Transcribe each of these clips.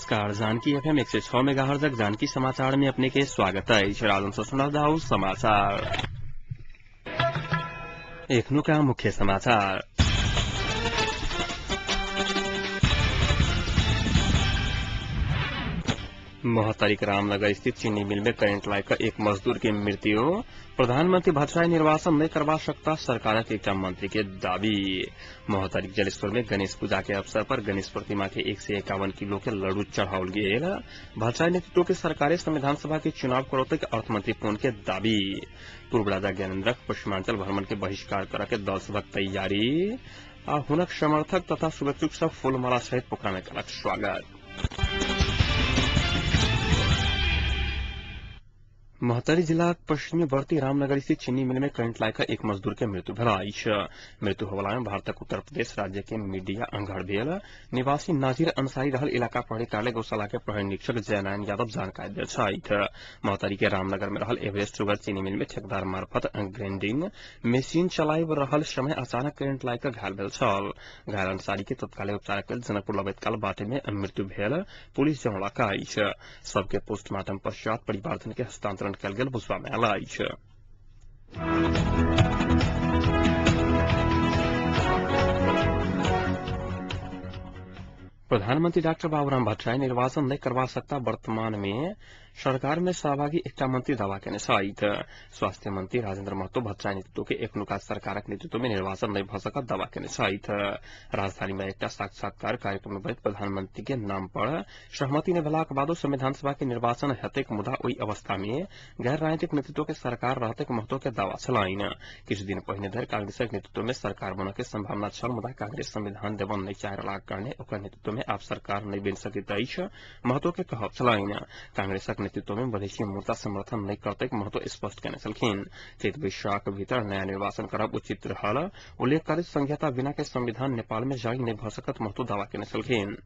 नमस्कार, जानकी एफएम 106 मेगाहर्जक जानकी समाचार में अपने के स्वागत है। राजन से सुना जाऊ समाचार। एखनुका मुख्य समाचार। महोत्तरीक रामनगर स्थित चीनी मिल में करंट लाग एक मजदूर के मृत्यु। प्रधानमंत्री भट्टराई निर्वाचन नहीं करवा सकता सरकारक एकटा मंत्री के दावी। महोत्तरीक जलेश्वर में गणेश पूजा के अवसर पर गणेश प्रतिमा के 151 किलो के लड्डू चढ़ाओल गेल। भट्टराई नेतृत्व के सरकारे संविधान सभा के चुनाव करौतक अर्थमंत्री पुन के दावी। पूर्व राजा ज्ञानेन्द्रक पश्चिमांचल भ्रमण के बहिष्कार करके के दल सभक तैयारी आ हुनक समर्थक तथा शुभेच्छुक सब फूलमाला सहित पोखरा में कलक स्वागत। महोत्तरी जिलाक पश्चिमीवर्ती रामनगर स्थित चीनी मिल में करंट लाग एक मजदूर के मृत्यु भेल अछि। मृत्यु होवला में भारतक उत्तर प्रदेश राज्य के मीडिया अंगड़ भेल निवासी नाजिर अंसारी रहल इलाका प्रहरी कार्यालय गौशाला के प्रहरी निरीक्षक जयनारायण यादव जानकारी देल छथि। महोत्तरी के रामनगर में रहल एवरेस्ट शुगर चीनी मिल में ठेकेदार मार्फत ग्राइंडिंग मशीन चलाबि रहल समय अचानक करंट लाग घायल भेल छल। घायल अंसारी के तत्काल उपचारक लेल जनकपुर लबैत काल बाटे में मृत्यु भेल पुलिस जनौलक अछि। सबके पोस्टमार्टम पश्चात परिवारजन के हस्तांतरण कयल गेल बुझबा मे आयल अछि। प्रधानमंत्री डाक्टर बाबूराम भट्टराई निर्वाचन नहीं करवा सकता वर्तमान में सरकार में सहभागी एकटा मंत्री दावा केने छथि। स्वास्थ्य मंत्री राजेन्द्र महतो भट्टराई नेतृत्व के एखनुका सरकारक नेतृत्व में निर्वाचन नहीं भ सकत दावा केने छथि। राजधानी में एकटा साक्षात्कार कार्यक्रम में बैठ प्रधानमंत्री के नाम पर सहमति नहि भेलाक बादो संविधान सभा के निर्वाचन हेतैक, मुदा ओहि अवस्था में गैर राजनीतिक नेतृत्व के सरकार रहतैक महतो के दावा छलनि। किछु दिन पहिने धरि कांग्रेसक नेतृत्व में सरकार बनय के संभावना छल, मुदा कांग्रेस संविधान देबऽ नहि चाहि रहलाक कारणे ओकर नेतृत्व में आब सरकार नहि बनि सकैत अछि महतो के कहब छलनि। कांग्रेसक नेतृत्व में मधेसी मोर्चा समर्थन नहीं करतैक महतो स्पष्ट केने छलखिन। चैत वैशाख भीतर नया निर्वाचन करब उचित रहल उल्लेख करैत संघीयता बिना के संविधान नेपाल में जारी नहीं भ सकत महतो दावा केने छलखिन।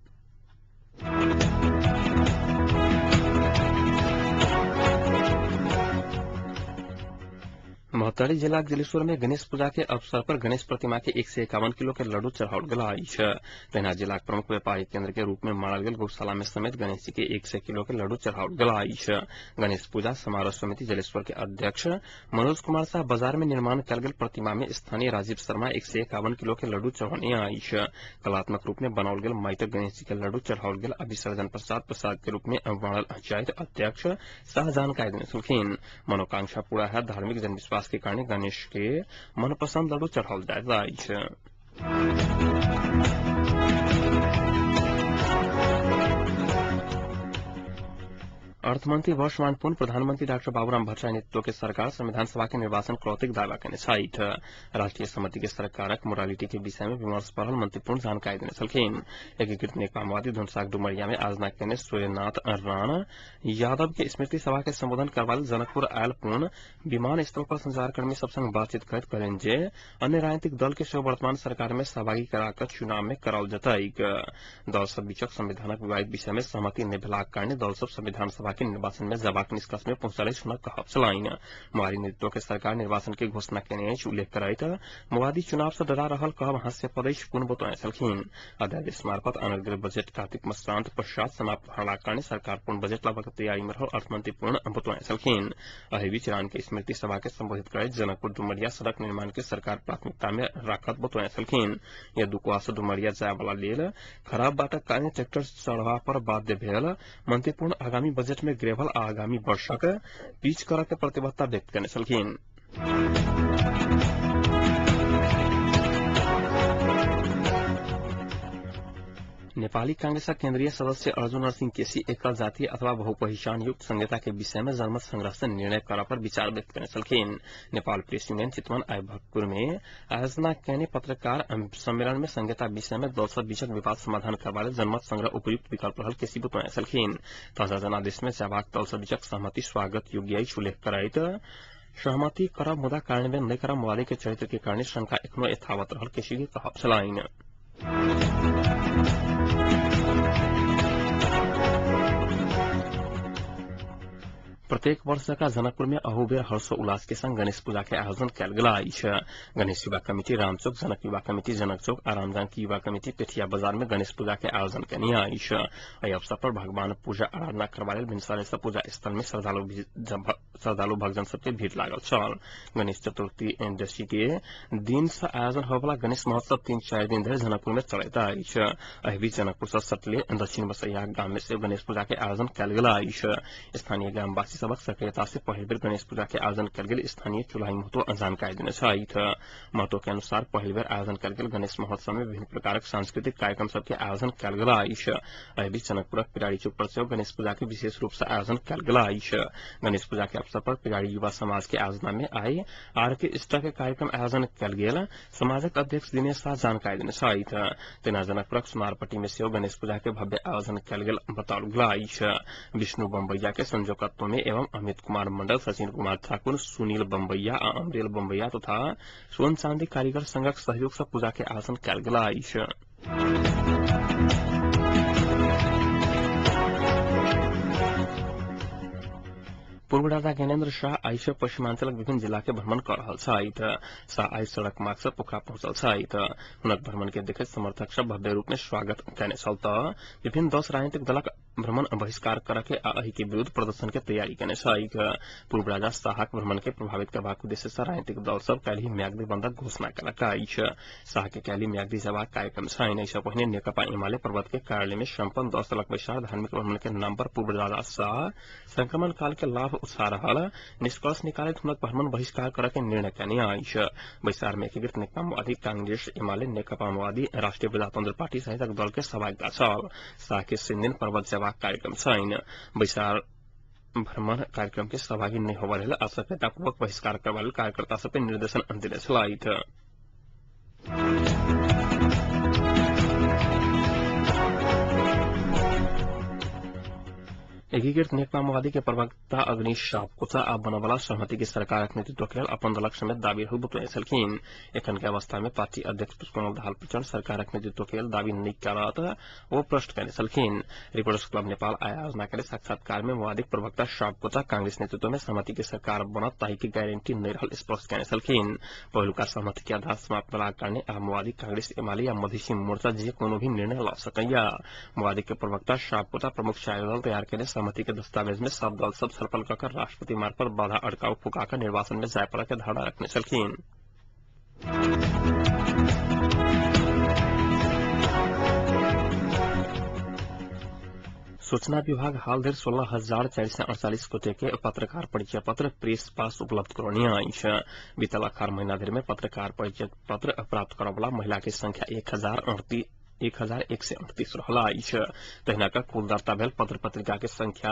महोत्तरी जिलाक जलेश्वर में गणेश पूजा के अवसर पर गणेश प्रतिमा के 151 किलो के लड्डू चढ़ाओल गेल अछि। तहिना जिलाक प्रमुख व्यापारिक केंद्र के रूप में मानल गेल गौशाला में समेत गणेश जी के 100 किलो के लड्डू चढ़ाओल गेल अछि। गणेश पूजा समारोह समिति जलेश्वर के अध्यक्ष मनोज कुमार शाह बाजार में निर्माण कयल गेल प्रतिमा में स्थानीय राजीव शर्मा 151 किलो के लड्डू चढ़ौने अछि। कलात्मक रूप में बनाओल गेल माटिक गणेश जी के लड्डू चढ़ाओल गेल आ विसर्जन पश्चात प्रसाद के रूप में बाँटल जाइत अध्यक्ष शाह जानकारी देने छलखिन। मनोकांक्षा पूरा है धार्मिक जनविश्वास के कारण गणेश के मनपसंद लड्डू चढ़ाओल जाइत अछि। अर्थमंत्री वर्षमान पुन प्रधानमंत्री डाक्टर बाबूराम भट्टराई नेतृत्व के सरकार संविधान सभा के निर्वाचन करौतैक दावा केने छथि। राष्ट्रीय समिति के सरकारक मोरालिटी के विषय में विमर्श पड़ल मंत्री पूर्ण जानकारी देने छलखिन। एकीकृत नेकपा माओवादी धनुषाक डुमरिया में आयोजना केने सूर्यनाथ राणा यादव के स्मृति सभा के संबोधन करबा लेल जनकपुर आयल पुन विमानस्थल पर संचारकर्मी सब संग बातचीत करैत कहलनि जे अन्य राजनीतिक दल के सेहो वर्तमान सरकार में सहभागी करा कऽ चुनाव में कराओल जेतैक। दल सब बीचक संविधानक विवादित विषय में सहमति नहि भेलाक कारणे दल सब संविधान सभा के निर्वाचन में जबाक निष्कर्ष में पहुंचल अछि हुनक कहब छलनि। माओवादी नेतृत्व के सरकार निर्वाचन के घोषणा केने अछि उल्लेख करैत माओवादी चुनाव से डरा रहल कहब हास्यास्पद अछि पुन बतौने छलखिन। अध्यादेश मार्फत आनल गेल बजट कार्तिक मसांत पश्चात समाप्त भेलाक कारणे सरकार पूर्ण बजट लाबक तैयारी में रहल अर्थमंत्री पूर्ण बतौने छलखिन। एहि बीच रान के स्मृति सभा के संबोधित करैत जनकपुर डुमरिया सड़क निर्माण के सरकार प्राथमिकता में राखत बतौने छलखिन। यदुकुआ से डुमरिया जाय वाला लेल खराब बाटक कारणे ट्रैक्टर चढ़बा पर बाध्य भेल मंत्री पूर्ण आगामी बजट में ग्रेवल आ आगामी वर्षक पीच करऽ के प्रतिबद्धता व्यक्त केने छलखिन। नेपाली कांग्रेसक केन्द्रीय सदस्य अर्जुन नरसिंह केसी एकल जातीय अथवा बहुपहिचान युक्त संहिता के विषय में जनमत संग्रह से निर्णय करऽ पर विचार व्यक्त केने छलखिन। नेपाल प्रेस यूनियन चितवन आइ भक्तपुर में आयोजना केने पत्रकार सम्मेलन में संहिता विषय में दल सब बीचक विवाद समाधान करबा लेल जनमत संग्रह उपयुक्त विकल्प रहल केसी बतौने छलखिन। ताजा जनादेश में जबाक दल सब बीचक सहमति स्वागत योग्य अछि उल्लेख करैत सहमति करब मुदा कार्यान्वयन नहि करब माओवादी के चरित्र के कारणे शंका एखनो यथावत रहल केसी के कहब छलनि। प्रत्येक वर्ष जकाँ जनकपुर में अहू बेर हर्षोल्लास के संग गणेश पूजा के आयोजन कयल गेल अछि। गणेश युवा कमिटी रामचौक, जनक युवा कमिटी जनक चौक आ रामजानकी युवा कमिटी पेठिया बाजार में गणेश पूजा के आयोजन केने अछि। एहि अवसर पर भगवान पूजा आराधना करबा लेल भिनसरे सँ पूजा स्थल में श्रद्धालु भक्तजन सबके भीड़ लागल छल। गणेश चतुर्थी दशी के दिन सँ आयोजन होयवला गणेश महोत्सव 3-4 दिन धरि जनकपुर में चलैत अछि। एहि बीच जनकपुर सँ सटले दक्षिण बसैया गाम में सेहो गणेश पूजा के आयोजन कयल गेल अछि। स्थानीय ग्रामवासी सबक सक्रियता से पहिल बेर गणेश पूजा के आयोजन कयल गेल स्थानीय चुल्हाई महतो जानकारी देने छथि। महतो के अनुसार पहिल बेर आयोजन कयल गेल गणेश महोत्सव में विभिन्न प्रकारक सांस्कृतिक कार्यक्रम सबके आयोजन कयल गेल अछि। एहि बीच जनकपुरक पिराड़ी चौक पर सेहो गणेश पूजा के विशेष रूप से आयोजन कयल गेल अछि। गणेश पूजा के अवसर पर पिराड़ी युवा समाज के आयोजना में आई आर्केस्ट्रा के कार्यक्रम आयोजन कयल गेल समाजक अध्यक्ष दिनेश शाह जानकारी देने छथि। तेना जनकपुरक सुनारपट्टी में सेहो गणेश पूजा के भव्य आयोजन कयल गेल बताओल गेल अछि। विष्णु बम्बैया के संयोजकत्व में एवं अमित कुमार मंडल, सचिन कुमार ठाकुर, सुनील बम्बैया आ अमरेल बम्बैया तथा सोन चांदी कारीगर संघक सहयोग सँ पूजा के आयोजन कयल गेल अछि। पूर्व राजा ज्ञानेन्द्र शाह आइ सँ पश्चिमांचलक विभिन्न जिला के भ्रमण कऽ रहल छथि। शाह आइ सड़क मार्ग सँ पोखरा पहुंचल छथि। हुनक भ्रमण के देखैत समर्थक सब भव्य रूप में स्वागत कयने छल तऽ विभिन्न 10 राजनीतिक दलक भ्रमण बहिष्कार करऽ के आ एहि के विरूद्ध प्रदर्शन के तैयारी केने छथि। पूर्व राजा शाहक भ्रमण के प्रभावित करबाक उद्देश्य सँ राजनीतिक दल सब काल्हि म्याग्दी बंदक घोषणा केलक अछि। शाह के काल्हि म्याग्दी जेबाक कार्यक्रम छनि। एहि सँ पहिने नेकपा एमाले पर्वत के कार्यालय में सम्पन्न 10 दलक बैसार धार्मिक भ्रमण के नाम पर पूर्व राजा शाह संक्रमण काल के लाभ उठा रहल निष्कर्ष निकालैत हुनक भ्रमण बहिष्कार करऽ के निर्णय केने अछि। बैसार में एकीकृत नेकपा माओवादी, कांग्रेस, एमाले, नेकपा माओवादी, राष्ट्रीय प्रजातंत्र पार्टी सहितक दल के सहभागिता छल। शाह के शनि दिन पर्वत जेबाक कार्यक्रम छनि। बैसार भ्रमण कार्यक्रम के सहभागी नहि होबय लेल आ सक्रियतापूर्वक बहिष्कार करबा लेल कार्यकर्ता सबके निर्देशन देने छलथि। एकीकृत नेकपा माओवादी के प्रवक्ता अग्नि सापकोटा आ बनवला सहमति के सरकारक नेतृत्व के लेल अपन दलक समेत दाबी रहल बतौने छलखिन। एखन के अवस्था में पार्टी अध्यक्ष पुष्पकमल दाहाल प्रचण्ड सरकारक नेतृत्व के लेल दाबी नहि करत ओ प्रश्न कयने छलखिन। रिपोर्टर्स क्लब नेपाल आइ आयोजना केने साक्षात्कार में माओवादी प्रवक्ता सापकोटा कांग्रेस नेतृत्व में सहमति के सरकार बनत ताहि के गारंटी नहि रहल स्पष्ट कयने छलखिन। पहिलुका सहमति के आधार समाप्त भेलाक कारणे आब माओवादी, कांग्रेस, एमाले या मधेसी मोर्चा जे कोनो भी निर्णय लऽ सकैया। माओवादी के प्रवक्ता सापकोटा प्रमुख चारि दल तैयार केने सहमति के दस्तावेज में सब दल सब छलफल कऽ कर राष्ट्रपति मार्फत बाधा अड़काउ फुका कर निर्वाचन में जाय पड़ऽ के धारणा रखने छलखिन। सूचना विभाग हाल धरि 16,448 गोटे के पत्रकार परिचय पत्र प्रेस पास उपलब्ध करौने अछि। बीतल अखार महीना धरि में पत्रकार परिचय पत्र प्राप्त करऽवला महिला के संख्या 1,138 रहल अछि। तहिना कऽ कुल दर्ता भेल पत्र पत्रिका के संख्या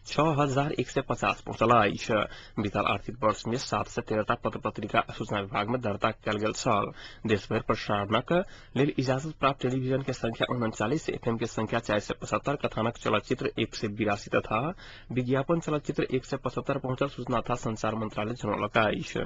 6,150 पहुंचल अछि। बीतल आर्थिक वर्ष में 713 पत्र पत्रिका सूचना विभाग में दर्ता कयल गेल छल। देशभरि प्रसारणक लेल इजाजत प्राप्त टेलीविजन के संख्या 39, एफएम के संख्या 475, कथानक चलचित्र 182 तथा विज्ञापन चलचित्र 175 पहुंचल सूचना तथा संचार मंत्रालय जनौलक अछि।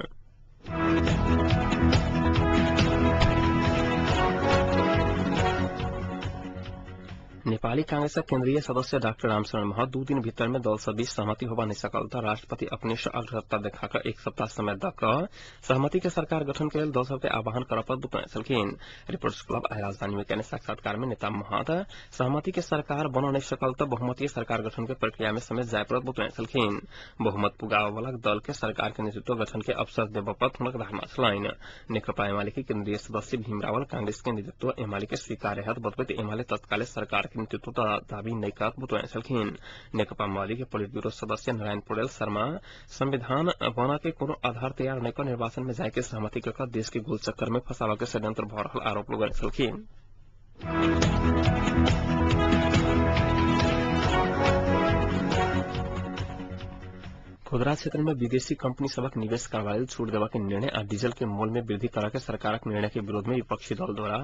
नेपाली कांग्रेसक केन्द्रीय सदस्य डाक्टर रामशरण महत 2 दिन भीतर में दल सब बीच सहमति होबा नहि सकल तऽ राष्ट्रपति अपने सँ अग्रसरता देखा कऽ 1 सप्ताह समय दऽ कऽ सहमति के सरकार गठन के लेल दल सबके आह्वान करऽ पर बतौने छलखिन। रिपोर्टर्स क्लब आइ राजधानी में केने साक्षात्कार में नेता महत सहमति के सरकार बनऽ नहि सकल तऽ बहुमतीय सरकार गठन के प्रक्रिया में समेत जाय पड़त बतौने छलखिन। बहुमत पुगाबऽ वाला दल के सरकार के नेतृत्व गठन के अवसर देबऽ पड़त हुनक धारणा छलनि। नेकपा एमाले के केन्द्रीय सदस्य भीम रावल कांग्रेस के नेतृत्व एमाले के स्वीकार्य हैत बतबैत एमाले तत्काले सरकार के नेतृत्व दाबी नहि करत बतौने छलखिन। नेकपा माओवादी के पोलिट ब्यूरो सदस्य नारायण पौडेल शर्मा संविधान बना के कोनो आधार तैयार नहि कऽ निर्वाचन में जाय के सहमति कऽ कऽ देश के गोल चक्कर में फंसाबऽ के षड्यंत्र भऽ रहल आरोप लगौने छलखिन। खुदरा क्षेत्र में विदेशी कंपनी सभक निवेश करबा लेल छूट देबा के निर्णय आ डीजल के मोल में वृद्धि करऽ के सरकारक निर्णय के विरोध में विपक्षी दल द्वारा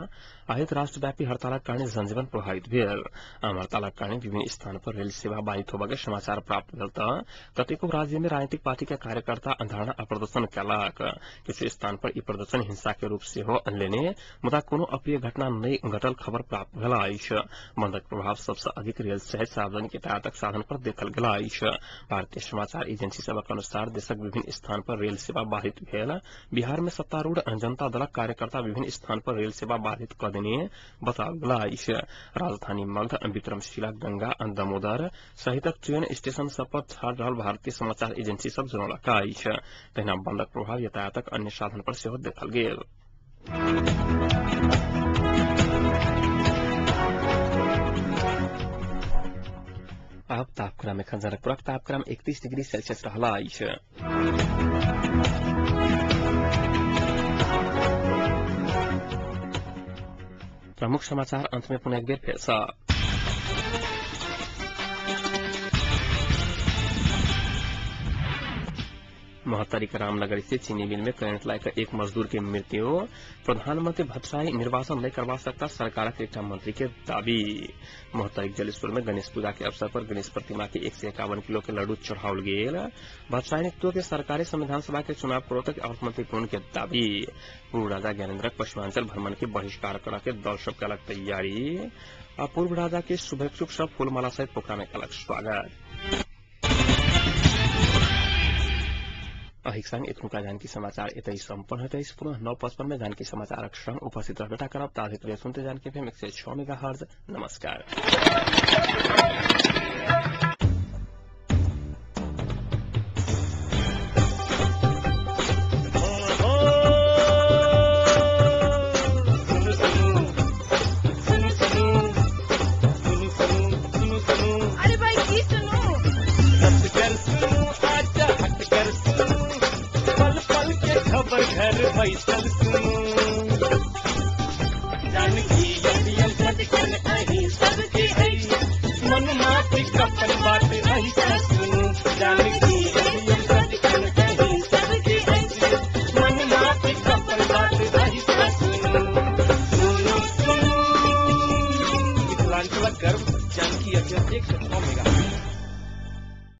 आयोजित राष्ट्रव्यापी हड़तालक कारणे जनजीवन प्रभावित भेल। आम हड़तालक कारणे विभिन्न स्थान पर रेल सेवा बाधित होबा के समाचार प्राप्त भेल तऽ कतेको राज्य में राजनीतिक पार्टी के कार्यकर्ता धरना आ प्रदर्शन केलक। किछु स्थान पर ई प्रदर्शन हिंसा के रूप सेहो लेने मुदा कोनो अप्रिय घटना नहि घटल खबर प्राप्त भेल अछि। बंदक प्रभाव सबसँ अधिक रेल सहित सार्वजनिक यातायातक साधन पर देखल गेल अछि। भारतीय समाचार एजेंसी सभक अनुसार देशक विभिन्न स्थान पर रेल सेवा बाधित भेल। बिहार में सत्तारूढ़ जनता दलक कार्यकर्ता विभिन्न स्थान पर रेल सेवा बाधित कऽ देने बताओल गेल अछि। राजधानी मगध, विक्रमशिला, गंगा, दामोदर सहितक ट्रेन स्टेशन सब पर ठाढ़ रहल भारतीय समाचार एजेंसी सब जनौलक अछि। तहिना बंदक प्रभाव यातायातक अन्य साधन पर सेहो देखल गेल। आब तापक्रम। एखन जनकपुरक तापक्रम 31 डिग्री सेल्सियस रहल अछि। प्रमुख समाचार अंत में पुनः एक बेर फेर सँ। महोत्तरी के रामनगर स्थित चीनी मिल में करंट लाग एक मजदूर के मृत्यु। प्रधानमंत्री भट्टराई निर्वाचन नहीं करवा सकता सरकारक एकटा मंत्री के दावी। महोत्तरी जलेश्वर में गणेश पूजा के अवसर पर गणेश प्रतिमा के 151 किलो के लड्डू चढ़ाओल गेल। भट्टराई नेतृत्व के सरकारी संविधान सभा के चुनाव करौतक अर्थमंत्री पुन के दावी। पूर्व राजा ज्ञानेन्द्रक पश्चिमांचल भ्रमण के बहिष्कार करऽ के दल सब कलक तैयारी। आ पूर्व राजा के शुभेच्छुक सब फूलमाला सहित पोखरा में कलक स्वागत। अहिक संग एखनुका जानकी समाचार एतै सम्पन्न होइत अछि। पुनः 9:55 में जानकी समाचारक संग उपस्थित रहबेटा करब। ताधरि लेल सुनते जानकी एफएम 106 मेगाहर्ट्ज। नमस्कार। अरे भाई की सुनू, खबर घर बैसल सुनू, जानकी सदखन अहीं सबके अछि, मन माटी कपन बात अहीं सुनू, जानकी।